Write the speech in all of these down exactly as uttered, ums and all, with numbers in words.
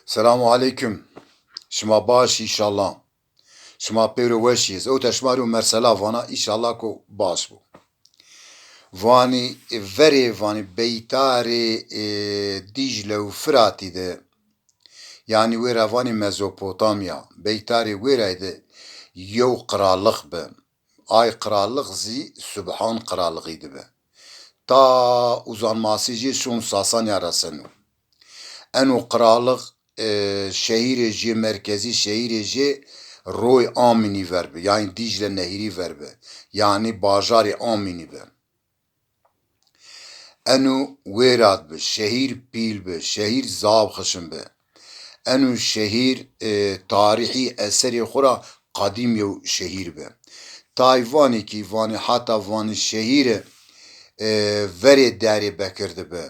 Selamu aleyküm. Şima baş înşallah. Şima pêro weş î. Ez ewta şima rê mesela vana, înşallah ko baş bo. Vanî verê, vanî beytarê, e, Dîcle û Firatî de, yanî wêra vanî Mezopotamya, beytarê wêrayî de yew qiralix bi. Ay qiralix zî Subhan qiralixî di bi. Ta uzanmasî jê şon Sasanya reseno. Eno qiralix, e, şehîrê jê, merkezî şehîrê jê roy Amînî ver bi, yanî Dîcle nehîrî ver bi, yanî bajarê Amînî bi. Eno wêrad bi, şehîr pîl bi, şehîr zaf xişin bi. Eno şehîr, e, tarîhî eserê xwu ra qedîm yew şehîr bi. Tay vanî kî vanî heta vanî şehîre, e, verê Derê Bekir di bi.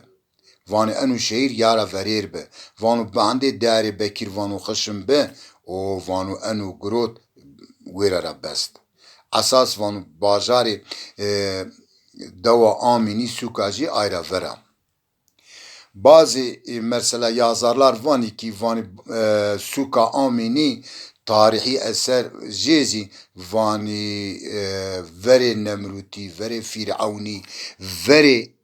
Vanî eno şehîr ya ra verêr bi. Vano bandê Derê Bekir vano xişin bi, o vano eno girot wêra ra best. Esas vano bajarê, e, dewa Amînî, sûka jî ay ra ver a. Bazê, e, mesela yazarlar vanî kî vanî, e, sûka Amînî tarîhî eser jê zî vanî, e, verê Nemrutî, verê Fîrewnî, verê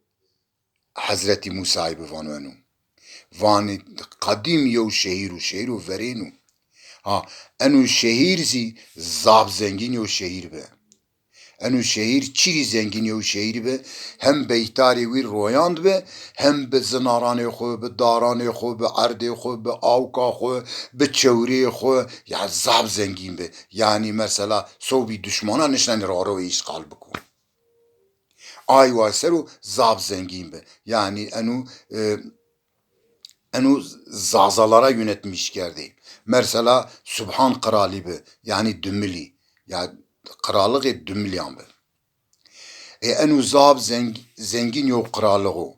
Hezretî Musayî bi vano eno. Vanî qedîm yew şehîr û şehîr û verên o. Ha, eno şehîr zî zaf zengîn yew şehîr bi. Eno şehîr çirî zengîn yew şehîr bi. Hem beytarê wî royand bi, hem bi zinaranê xwu, bi daranê xwu, bi erdê xwu, bi awka xwu, bi çewrê xwu, ya zaf zengîn bi. Yanî mesela sewbî duşmana nişnenî raro îşxal biko. Ay wa ser o zaf zengîn bi. Yanî eno, e, eno Zazalara yönetmiş kerdê. Mesela Subhan qiralî bi, yanî Dumilî. Ya qiralixê Dumilîyan bi. E, eno zaf zeng-, zengîn yew qiralix o.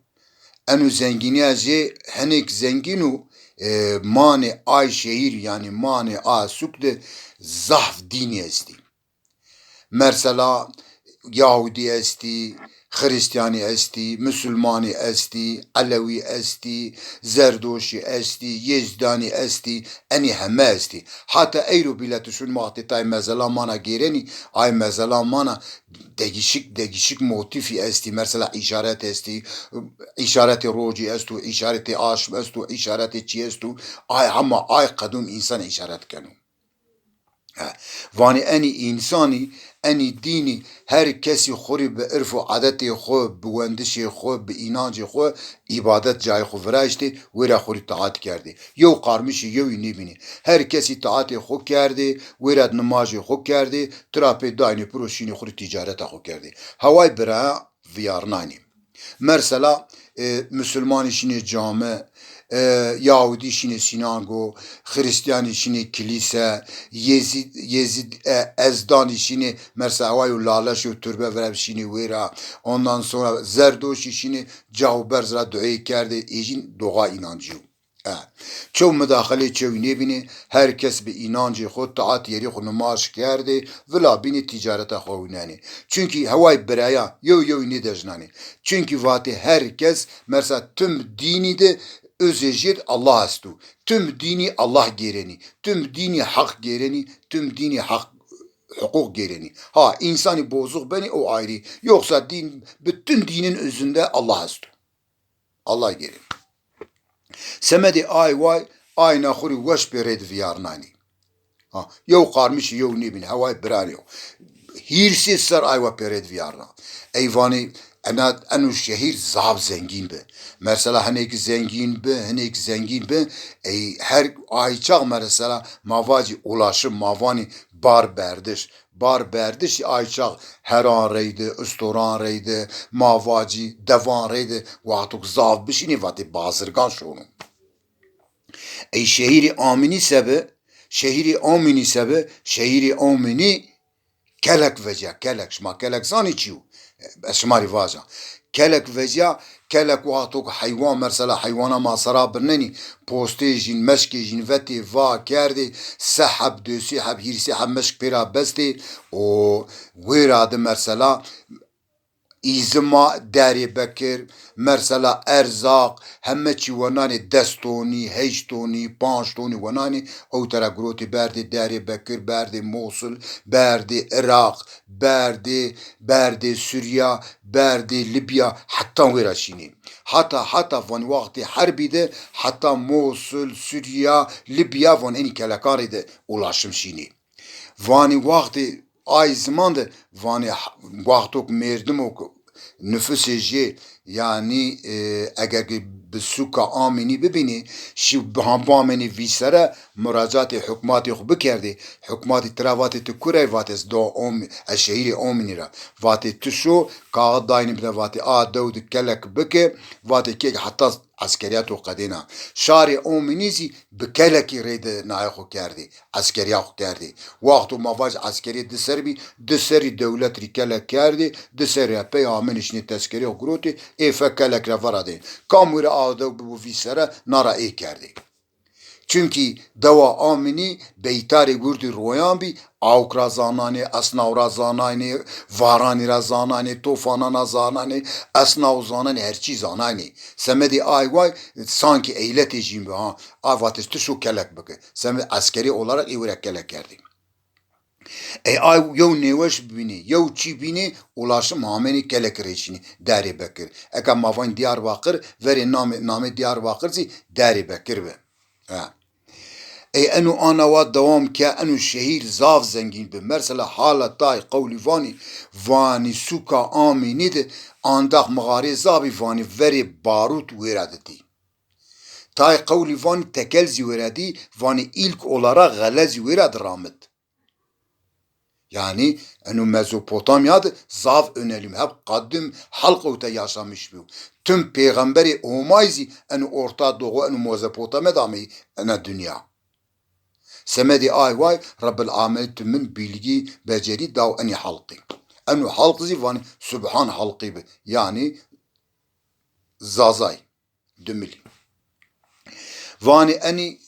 Eno zengînîya jê hinêk zengîn o, e, manê ay şehîr, yanî manê a sûk de zaf dînî estî. Mesela Yahudî estî, Xirîstîyanî estî, Musulmanî estî, Elewî estî, Zerdoşî estî, Yezdanî estî, enî heme estî. Heta eyro bîle tu şun wextê tay mezela mana gêrenî, ay mezela mana degîşik, degîşik motîfî estî. Mesela îşaret estî, îşaretê rocî esto, îşaretê aşm esto, îşaretê çî esto. Ay hema ay qedûm însan îşaret keno. He. Vanî enî însanî, enî dînî, her kesî xwu rê bi irf û edetê xwu, bi wendişê xwu, bi înancê xwu, îbadet cayê xwu viraştê, wêra xwu rê taat kerdê. Yew qarmişî yewî nêbînê. Her kesî taatê xwu kerdê, wêra nimajê xwu kerdê, tira pê daynê piro şînê xwu rê tîcareta xwu kerdê. Heway bira vîyarnaynî. Mersela, e, Musulmanî şînê cami, e, Yahudî şînê sînago, Xirîstîyanî şînê kilîse, Yezîd, Yezîd, e, Ezdanî şînê, mersela, ewa yo laleş yo turbe vira şînê wêra. Ondan sonra Zerdoşî şînê ca û berz ra dueyê kerdê, ê jîn doxa înancî yo. E, çew midaxilê çewî nêbînê, her kes bi înancê xwu, taat yerê xwu nimaj kerdê, vila bînê tîcareta xwu winenê. Çunkî heway biraya, yew yewî nêdejnanê. Çunkî vatê her kes, mersa tim dînî de özê jêd Allah esto. Tim dînî Allah gêrenî, tim dînî heq gêrenî, tim dînî heq huquq gêrenî. Ha, însanî bozux benî, o ayrî. Yoksa dîn, bütün dînin özünde Allah esto. Allah gêrê. Semedê ay way, ayna xwu rê weş pê rê di vîyarnanî. Ha, yew qarmişî yew nêbîn, heway biranê yo. Hîrsê ser ay wa pê rê di vîyarna. Ey vanî, ena, eno şehîr zaf zengîn bi. Mesela hinêk zengîn bi, hinêk zengîn bi. Ey her ay çax mesela ma vacî ulaşım, ma vanî bar berdiş. Bar berdişî ay çax heran reydi, istoran reydi, ma vacî devan reydi, wexto ki zaf bişînî vatê bazirgan şono. Ey şehîrê Amînî se bi, şehîrê Amînî se bi, şehîrê Amînî kelek vecîya, kelek. Şima kelek zanî çi yo? Ez şima rê vaja. Kelek vecîya, kelek wexto ki heywan, mersela heywana ma sera birnenî, postê jîn, meşkê jîn vetê, va kerdê, se heb, dosê heb, hîrsê heb meşk pê ra bestê û wêra di mersela Îzima Derê Bekir, mersela erzaq, heme çî wenanê des tonî, heşt tonî, panc tonî wenanê, ew tera girotî berdê Derê Bekir, berdê Mosul, berdê Iraq, berdê, berdê Sûriya, berdê Libya, heta wêra şînê. Heta, heta vanî wextê herbî de, heta Mosul, Sûriya, Libya, van enî kelekan rê de ulaşim şînê. Vanî wextê ay ziman de, vanî h-, wextok mêrdimok nufusê jê, yanî, e, eger ki bi sûka amînî bibînî, şî biha-, bamenî vîsere, muracatê hukmatê xwu bikerdî. Hukmatî tira vatê tu kure, vatê ez do om-, ez şehîrê omînî ra. Vatê tu şo, kaxit daynî bide, vatê a dew di kelek bike, vatê kek heta eskerîya to qedêna. Şarê omînî zî bi kelekî rê de nayê xwu kerdî, eskerîya xwu kerdî. Wexto ma vaj eskerî di ser bî, di serî dewlet rî kelek kerdî, di serî ya pey amênî şinê teskerî xwu girotî, ê fe kelek ra vera dê. Kam wira a dew bibo vîsere, na ra ê kerdî. Çunkî dewa Amînî beytarê wirdî royan bî, awk ra zananê, esnaw ra zananê, varanî ra zananê, tofanan ra zananê, esnaw zananê, her çî zananê. Semedê ay way sankî eyletê jîn bi ha. A vatê tu şo kelek bike. Semedê eskerî olarak ê wira kelek kerdî. Ey ay yew nêweş bînî, yew çî bînî, ulaşim hamenî kelek rê şinî, Derê Bekir. Eka ma vanî Diyarbakir, verê namê, namê Diyarbakir zî Derê Bekir bi. Ha. Ey eno ana wa dewam ke, eno şehîr zaf zengîn bi. Mersela hala tay qewlî vanî, vanî sûka Amînî de andax mixarê zaf bî, vanî verê barût wêra de dî. Tay qewlî vanî tekel zî wêra dî, vanî ilk olarak xele zî wêra de ramit. Yanî eno Mezopotamya de zaf önemli, hep qadim halk ewte yaşamış bîyo. Tüm pêxemberê Homay zî eno Orta Doğu, eno Mezopotamya de ameyî ena dinya. Semedê ay way Rebbil Alemin tu min bilgî, becerî daw enî halqî. Eno halq zî vanî Subhan halqî bi. Yanî Zazay. Dumilî. Vanî enî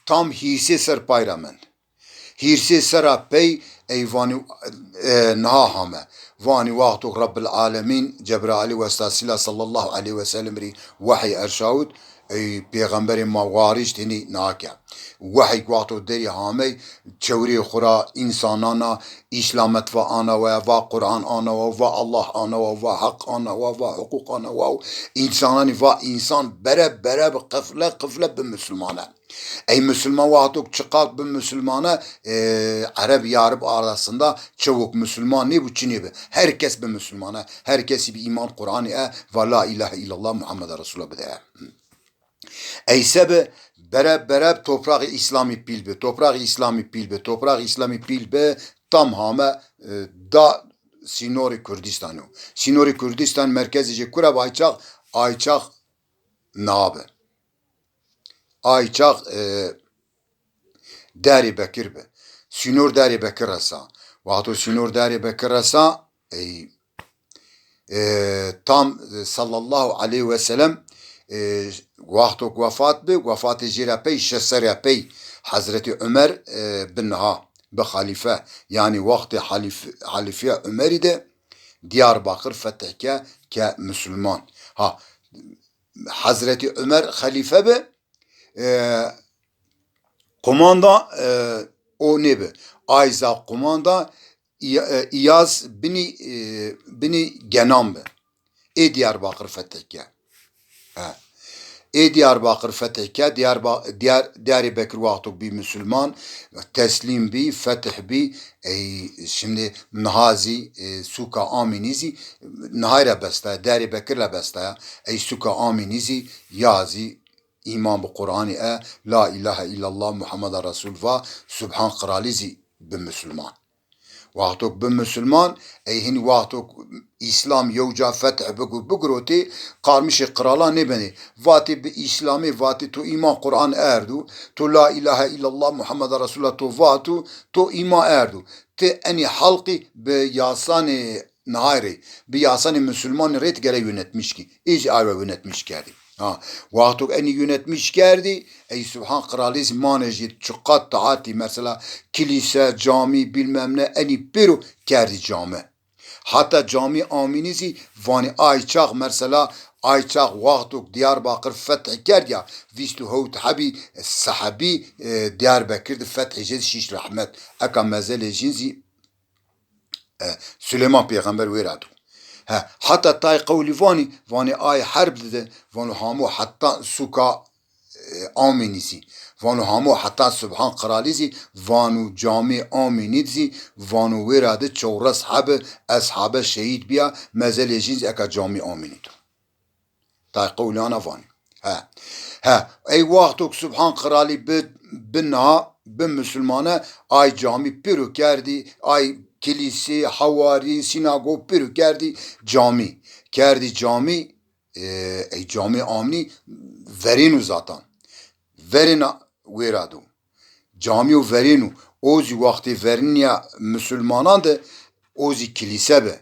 tam hîrsê ser pay ra mend. Hîrsê sera pey ey vanî, e, niha hame. Vanî wexto Rebbil Alemîn Cebraîlî westa sila sallallahu aleyhi ve sellem rî wehî erşawit, ey pêxemberê ma warişt hinî niha ke. Wehî wexto derî hamey, çewrê xwu ra, însanana, Îslamet va ana we, va Quran ana we, va Allah ana we, va Heq ana we, va huquq ana we. Însananî va însan bere bere bi qifle qifle bi musulmane. Ey musulman wextok çiqat bi musulmane, e, Ereb yarib arasında çewok musulman nêbu, çi nêbi. Her kes bi musulmane. Her kesî bi îman Quranî e, va la ilahe illallah Muhammed Resulullah bide e. Ey se bi, bere bere toprağê Îslamî pîl bi, toprağê Îslamî pîl bi, toprağê Îslamî pîl bi, tam hame, e, da sînorê Kurdîstanî yo. Sînorê Kurdîstan merkezê jê kura bi, ay çax, ay çax na bi. Ay çax, e, Derê Bekir bi. Sînor Derê Bekir resa. Wexto sînor Derê Bekir resa, ey, e, tam, e, sallallahu aleyhi ve sellem, e, wextok wefat bi, wefatê jê ra pey, şeş serrî ya pey Hezretî Umer, e, bi niha, bi xalîfe, yanî wextê halîf-, halîfiya Umerî de Diyarbakir fetih ke, ke musulman. Ha, Hezretî Umer xalîfe bi, e, qumanda, e, o nêbi. Ay zaf qumanda, Î-, e, Îyaz binî, e, binî Genan bi. Ê Diyarbakir fetih ke. He. Ê Diyarbakir fetih ke, Diyarba-, Diyar-, Diyarê Bekir wextok bî musulman, teslîm bî, fetih bî. Ey, şimdi niha zî, e, sûka Amînî zî nihay ra bestaya, Diyarê Bekir ra bestaya. Ey sûka Amînî zî ya zî îman bi Quranî e, la ilahe illallah Muhammeda Resul va, Subhan qiralî zî bi musulman. Wextok bi musulman, ey hinî wextok Îslam yew ca fetih bigu-, bigirotê, qarmişê qiralan nêbenê. Vatê bi Îslamê, vatê to îman Quran erdu, to la ilahe illallah Muhammeda Resulullah to vatu, to îman erdu. Ti enî halqî bi yasanê nihay rê, bi yasanê musulmanî rê ti gere yönetmiş kî. Ê zî awe yönetmiş kerdî. Ha, wexto enî yönetmiş kerdî, ey Subhan qiralî zî manê jî çiqat taatî, mesela kilîse, camî, bilmem ne, enî pêro kerdî cami. Heta camî amînî zî vanî ay çax, mesela ay çax wextok Diyarbakir fethî kerd ya, vîst û hewt hebî sehebî, e, Diyarbekir di fethî jê di şîş rehmet. Eka mezelê jîn zî, e, Suleyman Pêxember wêra do. He, heta tay qewlî vanî, vanî ay herb dide, vano hamo heta suka, e, Amînî zî. Vano hamo heta Subhan Qiralî zî, vano camî Amînî zî, vano wêra de çewres hebi eshabe şehîd bîya, mezelê jîn zî eka camî Amînî do. Tay qewlana vanî. He. He. Ey wexto ki Subhan Qiralî bi, bi na, bi musulmane, ay camî pêro kerdî, ay kilîsê, hewarî, sînagog pêro kerdî camî. Kerdî camî, e, ey camî amnî verêno zatan. Verêna wêra do. Camîyo verêno. O zî wextê vernîya musulmanan de o zî kilîse bi.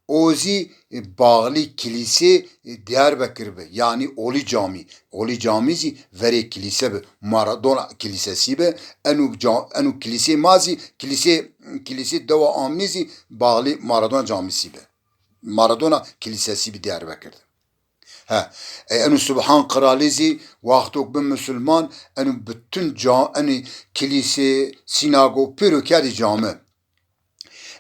O zî, e, baxlî kilîsê, e, Diyarbekir bi. Yanî Olî Camî. Olî Camî zî verê kilîse bi. Maradona kilîsesî bi. Eno ca-, eno kilîsê ma zî, kilîsê, kilîsê dewa Amnî zî baxlî Maradona Camîsî bi. Maradona kilîsesî bi Diyarbekir de. He. E, eno Subhan Qiralî zî wextok bi musulman, eno bütün ca-, eno kilîsê, sînagog pêro kerdî cami.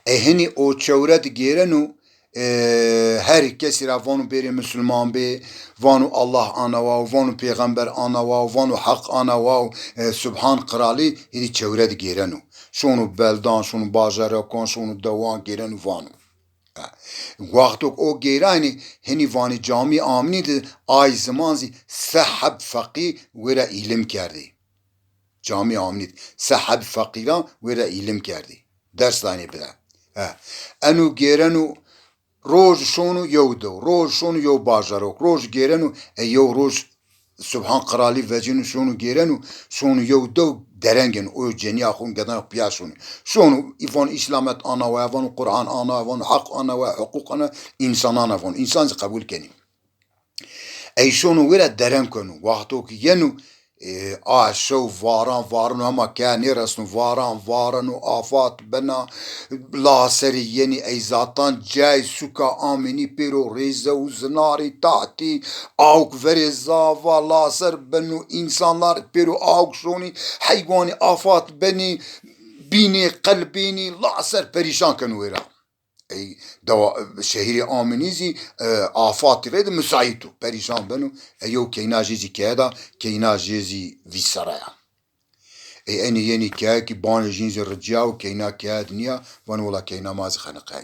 E, hinî o çewre di gêreno, e, her kesî ra vano bêrê musulman bê, vano Allah ana wa, vano pêxember ana wa, vano Heq ana wa, e, Subhan Qiralî hinî çewre di gêreno. Şono beldan, şono bajarekan, şono dewan gêreno vano. E, wextok o gêraynî hinî vanî camî amnî di ay ziman zî se heb feqî wêra îlim kerdî. Camî amnî di se heb feqîran wêra îlim kerdî. Ders danê bide. He. Eno gêreno roj şono yew dew, roj şono yew bajarok, roj gêreno, e, yew roj Subhan Qiralî vecîno şono gêreno, şono yew dew derengeno, o cenîya xo, gedana xo pîya şono. Şono, î vano Îslamet ana waya, vano Quran ana, vano Heq ana waya, huqûq ana, însan ana vano. Însan zî qebul kenî. Ey şono wêra dereng keno. Wexto ki yeno, e, a şew varan vareno, hema keye nêresno, varan vareno, afat bena, laserî yenî, ey zatan cay suka Amînî pêro rêze û zinarî tahtî, awk verê zava, laser beno, însanlar pêro awk şonî, heywanî afat benî, bînê qelbênî, laser perîşan keno wêra. Ey dewa, şehîrê Amînî zî, e, afatî rê de musaît o. Perîşan beno. Ey yew keyna jê zî keye da, keyna jê zî vîsera ya. Ey enî yenî keye kî banê jîn zî ricîya û keyna keye di nîya, vano wela keyna ma zî xeniqe ya.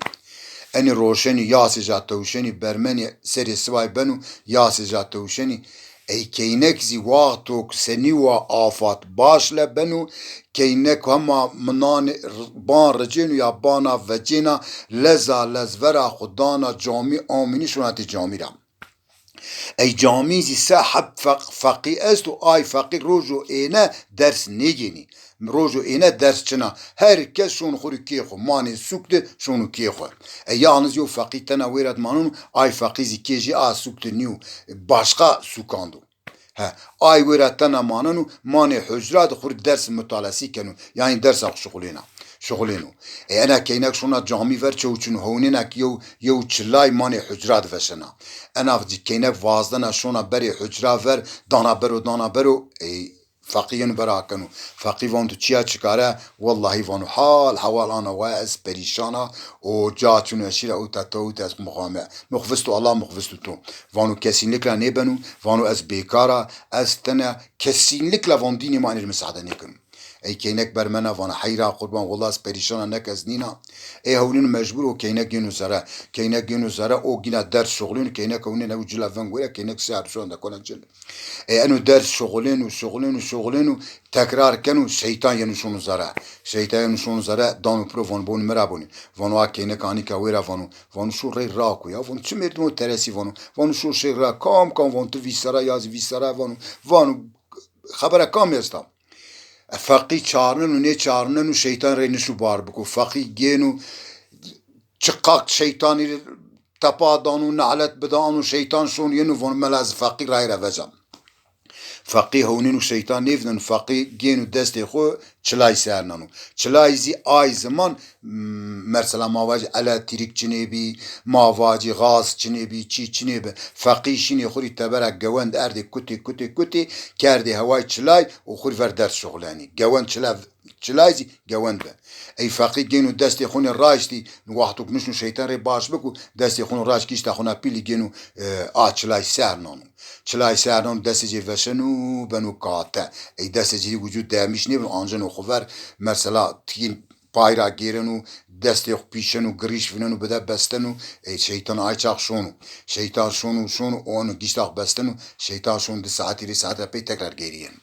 Enî roşenî yasê ca tewşenî bermenî serê sibay beno, yasê ca tewşenî. Ey keynek zî wexto ki senî wa afat baş le beno, keynek hema minanê r-, ban ricêno ya bana vecêna, leza lez vera xo dana camî Amînî şona tê camî ra. Ey camî zî se heb feq-, feqî esto, ay feqî rojo êne ders nêgênî. Rojo êne ders çina. Her kes şono xo rê kê xo. Manê sûk de şono kê xo. E, yalniz yew feqî tena wêra di maneno, ay feqî zî kê jê a sûk de nîyo. Başqa sûkan do. He, ay wêra tena maneno, manê hucra de xo rê ders mutalesî keno. Yanî dersa xo şuxulêna. Şuxulêno. E, ena keynek şona camî ver çew çino. Hewnêna ki yew, yew çilay manê hucra de veşena. Ena keynek vazdena şona berê hucra ver, dana bero, dana bero. E, Feqî yeno bera keno. Feqî vano tu çîya çikare? Wellahî vano hal hewal ana wa ez perîşan a û ca çino eşîra û tete û te ez muxame. Muxvistu Allah muxvistu to. Vano kesînlikla nêbeno, vano ez bêkar a, ez tene kesînlikla vano dînê ma enê rê misade nêkeno. Ey keynek bermena vana heyra qurban, wella ez perîşan a, nek ez nîna. Ey hewnîno mecbur o keynek yeno zere. Keynek yeno zere, o gîna derd şuxlîno, keynek hewnîno ew cila veng wêra, keynek sê erdişon de kona cil. E, eno ders şuxulêno, şuxulêno, şuxulêno, tekrar keno, şeytan yeno şono zere. Şeytan yeno şono zere, dano piro vano bonî mi ra bonî. Vano a keynek anî ke wêra vano. Vano şo rey ra ko ya. Vano çi merdimo teresî vano. Vano şo şey ra kam kam vano tu vîsera ya zî vîsera vano. Vano xebera kam esta. E, feqî çarneno, nêçarneno, şeytan rey nişo bar biko. Feqî gêno, çiqaq şeytanî tepa dano, nelet bidano, şeytan şono yeno vano mela ez feqî rayî ra vecam. Feqî hewnîn û şeytan nêvîneno, feqî gêno destê xwu çilay ser nano. Çilay zî ay ziman, m-, mesela ma vacî elektrîk çinê bî, ma vacî gaz çinê bî, çî çinê bi. Feqî şînê xwu rî tebera gewend erdê kutê, kutê, kutê, kerdê heway çilay û xwu rî ver derd şuxlenî. Gewend çila-, çilay zî gewend bi. Ey feqî gêno destê xwu nê raştî, wexto ke nişno şeytan rê baş biko, destê xwu nê raşt gişta xwu na pîlî gêno, e, a çilay ser nano. Çilay ser nano, destê cê veşeno, beno kate. Ey destê cê wicûd demîş nêbeno, anceno xwu ver, mesela tikîn pay ra gêreno, destê xwu pîşeno, girîş vîneno, bide besteno, ey şeytan ay çax şono. Şeytan şono, şono, o ano gişta xwu besteno, şeytan şono di saetî, rê saete pey tekrar gêrî yeno.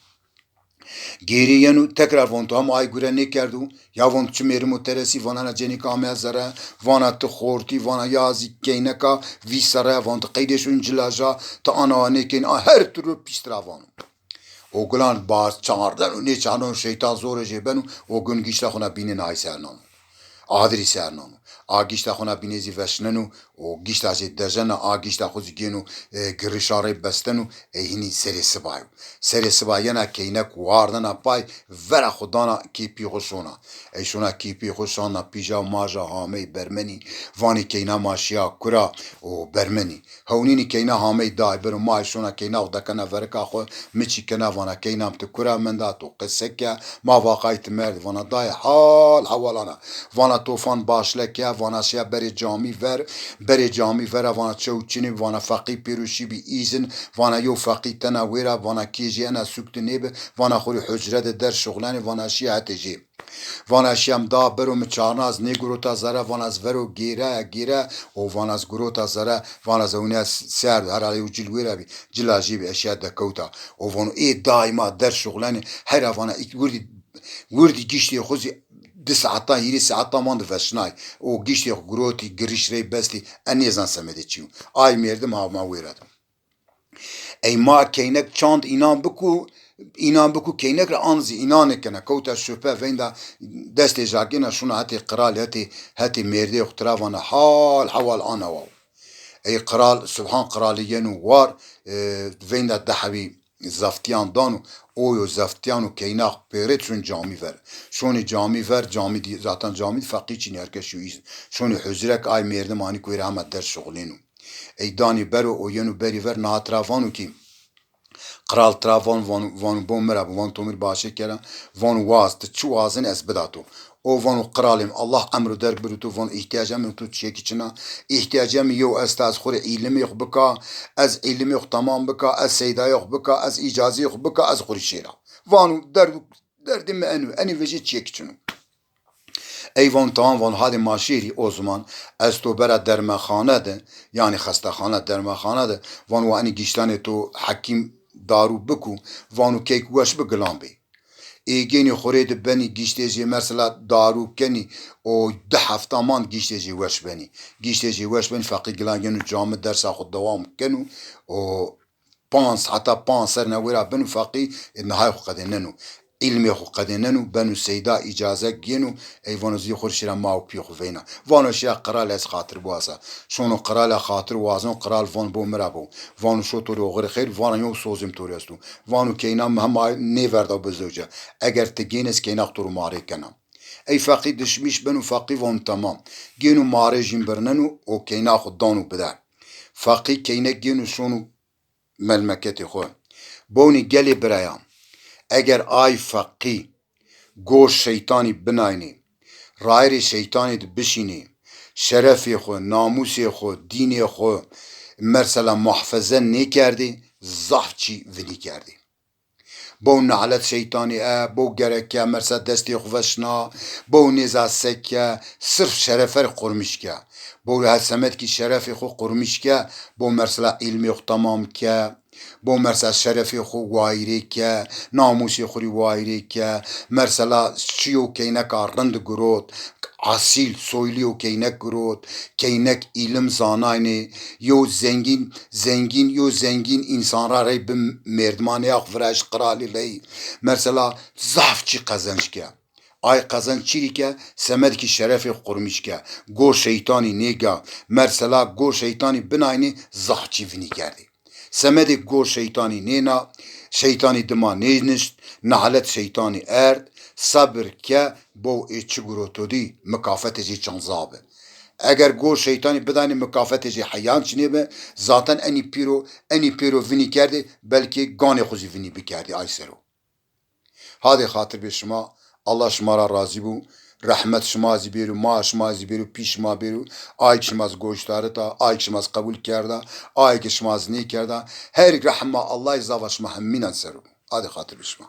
Gêrî yeno, tekrar von to hema ay gure nêkerdo, ya von to çi mêrimo teresî, vana na cenîka ame zere, vana ti xortî, vana ya zî keyneka vîst serre, von ti qeydê şoyîn cilaja, ti ana wa nêkên, a her türlü pişt ra vano. O gulan bar çarden û nêçarden û şeytan zorê jê beno, o gun gişta xwu na bînên ay ser nano. Adirî ser nano. A gişta xwu na bînê zî veşneno û gişta jê dejena, a gîşta xwu zî gêno, e, girîşa rê besteno, ey hinî serê siba yo. Serê siba yena keynek wardena pay, vera xwu dana kêpî xwu şona. Ey şona kêpî xwu şana pîja maja hamey bermenî, vanî keyna ma şiya kura û bermenî. Hewnînî keyna hamey day biro, ma şona keyna û dekena verika xwu, mi çî kena, vana keyna mi ti kura menda, to qise ke, ma vaqay ti merdî, vana dayê hal hewalana. Vana tofan başle ke, vana şiya berê camî ver, berê camî vera, vana çew çinî, vana feqî pêro şîbî îzin, vana yew feqî tena wêra, vana kê jê ena sukti nêbi, vana xwu rî hucre de der şuxlenê, vana şiya hetê jê. Vana şiyam da bero mi çarna, ez nêgurota zere, vana ez vero gêre, gêre, o vana ez gurota zere, vana ez ewnîya s-, ser, herhalde yew cil wêra bî, cila jê bî, eşya dekewta. O vano ê daîma der şuxlenê, hera vana îk-, wirdî, wirdî giştê xwu zî di saetan, hîrê saetan van di veşnay. O giştê xwu gurotî, girîş rey bestî, e nêzan semedê çi yo. Ay merdim ha ma wêra de. Ey ma keynek çand înan biku, înan biku keynek ra an zî înan nêkena. Kewta şupe veynda destê ja gêna şuna hetê qral, hetê, hetê mêrdê xwu tira vana hal hewal ana wa. Ey qral, Subhan qralî yeno war, e, veynda di hebî zeftîyan dano, o yo zeftîyan û keynax pêrêt şon camî ver. Şonê camî ver, camî dî, zaten camî dî feqî çinî, her kes şiyo îzin. Şonê hucre ke ay merdim anî ku wêra hema der şuxlêno. Ey danî bero, o yeno berî ver, niha tira vano kî, qral tira vano, vano, vano bo mi ra bo, vano to mi rê başê kera, vano waz, ti çi wazin ez bida to. O vano qralê mi, Allah emro der biro to, vano îhtîyaca mi to çiyekî çin a. Îhtîyaca mi yew esta, ez xwu rê îlimê xwu bika, ez îlimê xwu temam bika, ez seydayê xwu bika, ez îcazeyê xwu bika, ez xwu rê şêra. Vano der, derdê mi eno, enê vejê çiyekî çin o. Ey vano tamam, vano hadê ma şêrî, o ziman ez to bera dermexane de, yanî xestexane, dermexane de, vano wa enê giştanê to hekîm daru biku, vano keyk weş bi gilan bê. Ê gênî xwu rê di benî giştê jê mesela daru kenî, o di hefta man giştê jê weş benî. Giştê jê weş benî, feqî gilan gêno camî dersa xwu dewam keno, o panc, heta panc serrîna wêra beno feqî, e, nihay xwu qedêneno. Îlmê xwu qedêneno, beno seyda, îcaze gêno, ey vano zî xwu rê şira ma û pîyê xwu veyna. Vano şira qral ez xatirbiwaz a. Şono qral a xatir wazeno, qral vano bo mi ra bo. Vano şo to rê oxirê xeyr, vano yew sozê mi to rê esto. Vano keyna mi hema nêverda bi zewce. Eger ti gênê ez keyna xwu to rê ma rê kena. Ey feqî dişmîş beno, feqî vano temam. Gêno ma rê jîn birneno û keyna xwu dano bide. Feqî keynek gêno şono melmeketê xwu. Bewnî gelê birayan, eger ay feqî goş şeytanî binaynê, rayirê şeytanî di bişînê, şerefê xwu, namûsê xwu, dînê xwu, mersela muhafeze nêkerdê, zaf çî vinî kerdê. Bew nalet şeytanî e, bew gereke mersa destê xwu veşna, bew nêza se ke, sirf şerefe rê qurmîş ke. Bew her semed kî şerefê xwu qurmîş ke, bew mersela îlmê xwu temam ke, bew mersa şerefê xwu wayîrê ke, namûsê xwu rî wayîrê ke, mersela çiyo keyneka rind girot, asîl, soylî yo keynek girot, keynek îlim zanaynê, yo zengîn, zengîn, yo zengîn însan ra rey bi merdimanê ya xwu viraşt qralî rey. Mesela zaf çî qezenc ke. Ay qezenc çîrî ke, semed kî şerefê xwu qurmîş ke. Go şeytanî nêga, mesela go şeytanî binaynê zaf çî vinî kerdê. Semedê go şeytanî nêna, Şeytanî dima nênişt, nalet şeytanî erd, sebir ke, bo ê çi guro to dî, mikafetê zî çan za bi. Eger go şeytanî bidanê mikafetê zî heyan çinê bi, zaten enî pêro, enî pêro vinî kerdê, belkî ganê xwu zî vinî bikerdê ay sero. Hadê xatir bê şima, Allah şima ra razî bû, rehmet şima zî bêro, ma şima zî bêro, pî şima bêro, ay ki şima zî goştarita, ay ki şima zî qebul kerda, ay ki şima zî nêkerda, her rehma Allahî zava şima hemînan ser o. Hadê xatir bê şima.